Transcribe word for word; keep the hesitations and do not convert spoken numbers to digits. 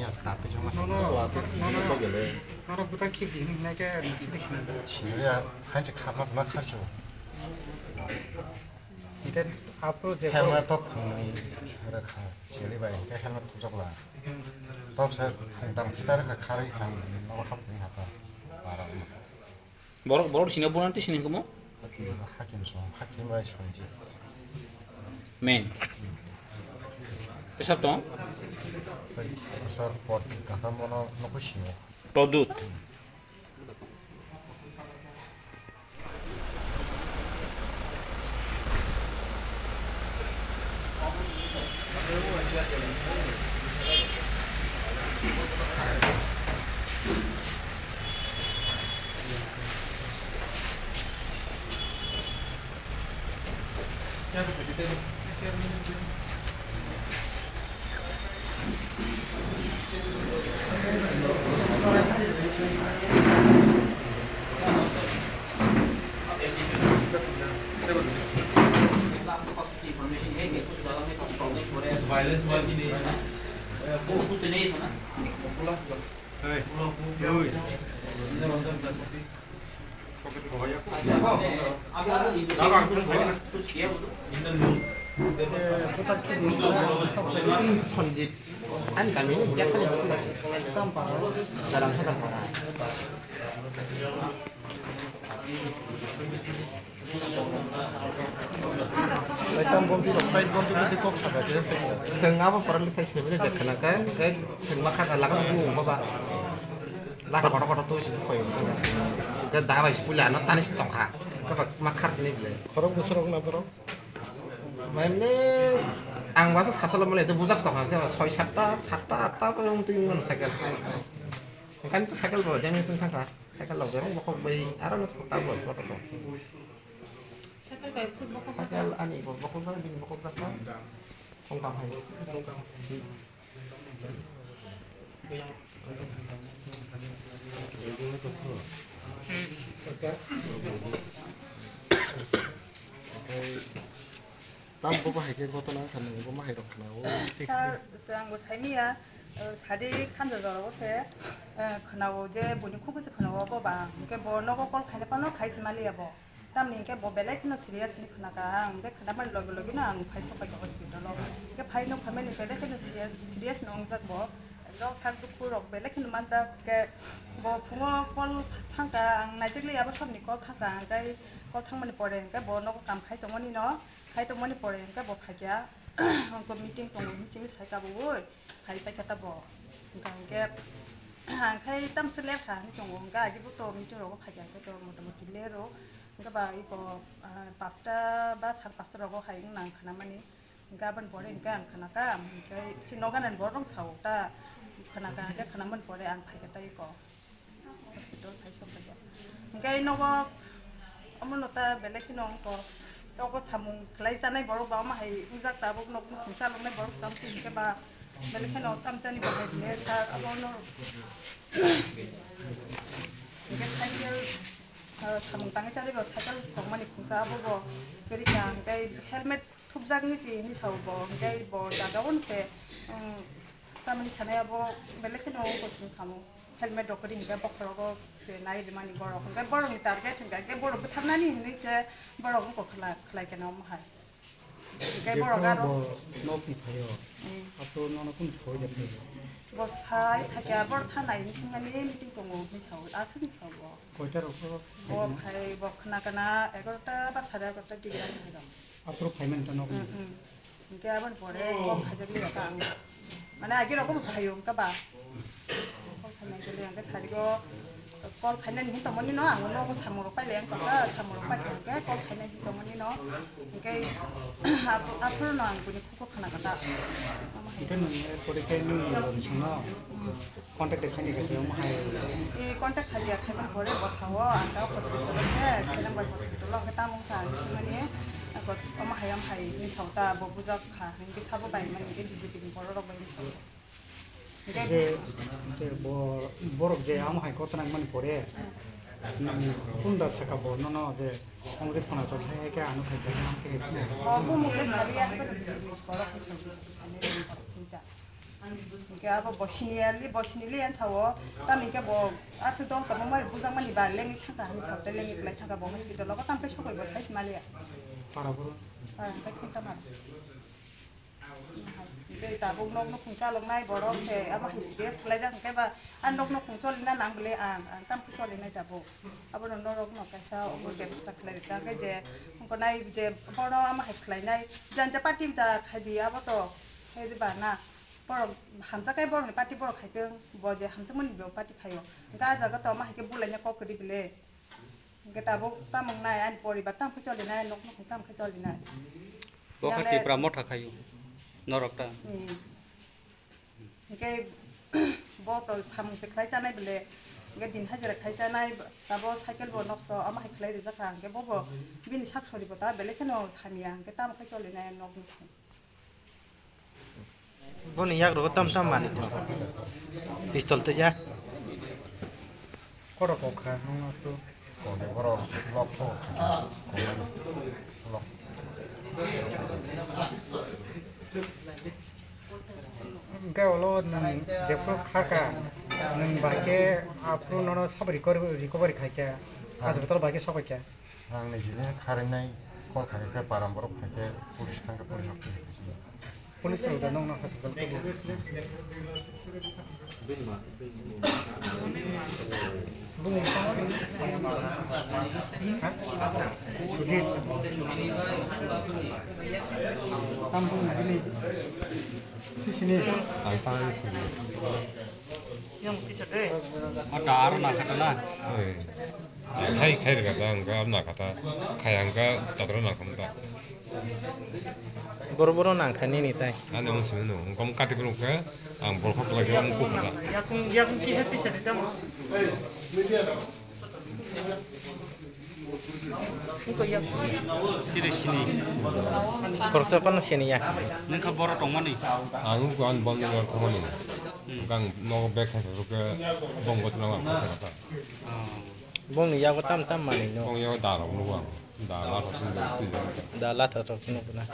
Nono, nono, nono buta kiri di hinwi naikhe sidi sini. Sini ya, hanse khapma sama kharsu. Ite apro je helmet to khungni hera kha, sili bai, ite helmet thujak la. Tok sa khungtam khitar kha kharwi han, nono hap tini hata. Bara. Borok, borok sini bono twi sini komo? Hakim, hakim song, hakim bai songji. Men. Tesap tong? Tai sar pot kakam bono nokho sini. Todut. Violence हुआ कि नहीं? वो तो नहीं था ना। Hey. Hey. Sanjit, ani kami ini dia kan yang biasa lagi. Tampar, dalam satu para. Chwng abo pora le thai sini je khna khe, khe chwng ma kha laga tu bu baba. Lata kotor kotor tu sini khoi. Khe da bai si puli ano tani si tongkha. Khe ba ma khar sini bile. Khorok bwswrok na borok? Mane ang waso sasalo mole tu bujak tongkha. Khe ba soi satta, satta, atta ko yung tu yung cycle. Kan tu cycle bo jang sing thangkha. Cycle lok jang bokok bai aro no thok ta bos kotor. Cycle bai bwswk bokhok Cycle ani bo bokhok jak, bini bokhok jak ta. Tongkam hai. Tam bo bahai khe gotona kha nung bo mahai rok khna o. Sir, ang bo saimiya, sadi sanja jora o se, khna o je boni khuk se khna o bo ba, hwnkhe bo nogo call khaina phano khai se maliya bo. Tamni hwnkhe bo belai kheno serious ni khna kha, ang hwnkhe khna mani logi logi no ang phai sok pai kha hospital o. Hwnkhe phai no phaimani belai kheno serious, serious no wngjak bo. Rok sak dukhu rok belai kheno manjak, hwnkhe bo phungo call thang kha, ang naijak li abo sabni call thang kha, hwnkhe call thang mani pore hwnkhe bo nogo kam khai tongmani no, khai tongmani pore hwnkhe bo phai kha, hwnkhe meeting tongo hinwi sai kha bo oi. Phai paikha ta bo. Hwnkha hwnkhe, ang khai tamse ler kha hinwi tongo. Hwnkha agi bo to meeting rogo phaikha hwnkhe to motamoti ler o. Hwnkhe ba iko, ah, pasta ba sar pasta rogo hai wng nang khna mani. Hwnkhe aboni pore hwnkhe ang khna kha, hwnkhe chini noganani borok rok sao ta khna kha, hwnkhe khna mani pore ang phaikha ta iko. Hospital phai sok kha. Hwnkhe nogo omo no ta belai kheno wngkha. Nogo samung khlai chanai borok ba omo hai wngjak tabuk nok nukhung chaloknai borok cham twi hwnkhe ba belai kheno tam chani bo hai sini sar abo no. Hwnkhe cycle, ah, samung tangwi chanai bo cycle tongmani khungsa abo bo kwrwi kha hwnkhe helmet thupjak ni si hinwi sao bo, hwnkhe bo jaga o se, um, tamni sanai abo belai kheno wngkha sini khamu. Helmet rok kwrwi hwnkhe bokhorogo je nai rimani borok, hwnkhe borokni target hwnkhe, hwnkhe borok bwtharnani hinwi khe borok wngkha khlai, khlai khe omo hai. Hwnkhe borok aro bo nok ni phaio, hmm, aphuru nono kunu sawi da phaio? Bo sai phaikha, bor thanai hinwi swngmani meeting tongo hinwi sawi, aswk hinwi sao bo. Koita rok bo bo phaikha? Phai bo khna kana egarota ba sare egarota dige phai rok. Aphuru phaimani ta nok ni? Hmm, hmm. Hwnkhe aboni pore call khaijak liya ta ang. Mane agi rok bo phaio wngkha ba. Call khainai khe liya hwnkhe sari go call khainani hin tongmani no ang no samung rok pailai wngkha ta samung rok paikha hwnkhe call khainai hin tongmani no. Hwnkhe aphuru, aphuru no ang buini khupo khna kha ta. Hwnkhe nwng pore khe nwng bwswkno contact de khaini khe omo hai. E contact khailiya khaimani pore bwsao ang ta hospital o se, Khailangbai hospital o khe tamo wngkha ang swngmani, omo hai, omo hai hinwi sao ta, bo bujak kha, hinkhe sabo bai mani hinkhe B J P ni borok rok bai hinwi sao. Hinkhe je, je bo, borok je omo hai kok twnang mani pore, nwng kunda saka bo nono je, omo je khona chok hai khe ano khai khe, ano khai khe. Bo bumung khe sariya, borok khe sariya, borok khe sariya. Hingke abo bo sini ya li, bo sini li yan sao. Tamo hingke bo aswk dol tongma mai bujak mani ba lengwi thangka hinwi sao, tei lengwi belai thangka bo hospital o, tamo khe sokoi bo sai se maliya. Para boro. Para hingke khunta mara. Tei tabuk nok nukhung chaloknai borok se abo hai serious khlaijak hingke ba, a nok nukhung cholina nang bele ang, ang tamo khe cholinai tabuk. Abono norok no kaisa obo bebostha khlai rijak, hingke je wngkha nai je bono amo hai khlainai, janja party ja khai di abo to, hai je ba na, borok hamjak kai borokni party borok khai tong, bo je hamjakmani bo party khaio, hingke a jaga to amo hai khe bulaina kok kwrwi bele. Hingke tabuk tamo wngnai ani poribar tamo khe cholinai, nok nukhung tamo khe cholinai. Bo khe Tipra motha khaio, norok ta. Hmm. Hingke bo to samung se khlai chanai bele, hingke din hajira khai chanai, tabo cycle bo nosto, amo hai khlai rijak kha, hingke bo bo bini sak sori bo ta bele kheno hamya, hingke tamo khe cholinai nok nukhung. Boni yak rogo tam tam mani. Pistol te ja. Koro kok kha nung atu. Kone borok lok kok kha. Lok. Hingke olo nung jepho kha ka, nung bahai khe aphuru nono sabo recovery, recovery khai kha, hospital bahai khe sobai kha. Ang ni jini kharinai call khai khe param borok khai khe police thang khe police rok thwi khe. Police rok da nokno hospital khe. Bumung tamo ni sa. Sudi. Tam bumung bini. Sisini. Ang tang sini. Yang kisa de. Ada arna kata lah. Hai khai rega ta, hingke abo nangkha ta, khai hingke jatra nangkha ta. Boro boro nangkha nini tai. Ani omo simi no, hingke omo kati borok khe, ang bolkhok kwlai khe omo kukha ta. Yakung, yakung kisa kisa di tamo. Hingke yak. Tiri sini. Khoroksa phano sini ya. Nengkha boro tongmani. Ang ko an bon nang thangmani. Gang nogo bag khaisa rukhe bong botla ang khoroksa ta. Oh. Bongni yago tam tam manwi no. Bong yago da rok nugo ang. Da la rok nugo, twi rok. Da la thok thok nugo na.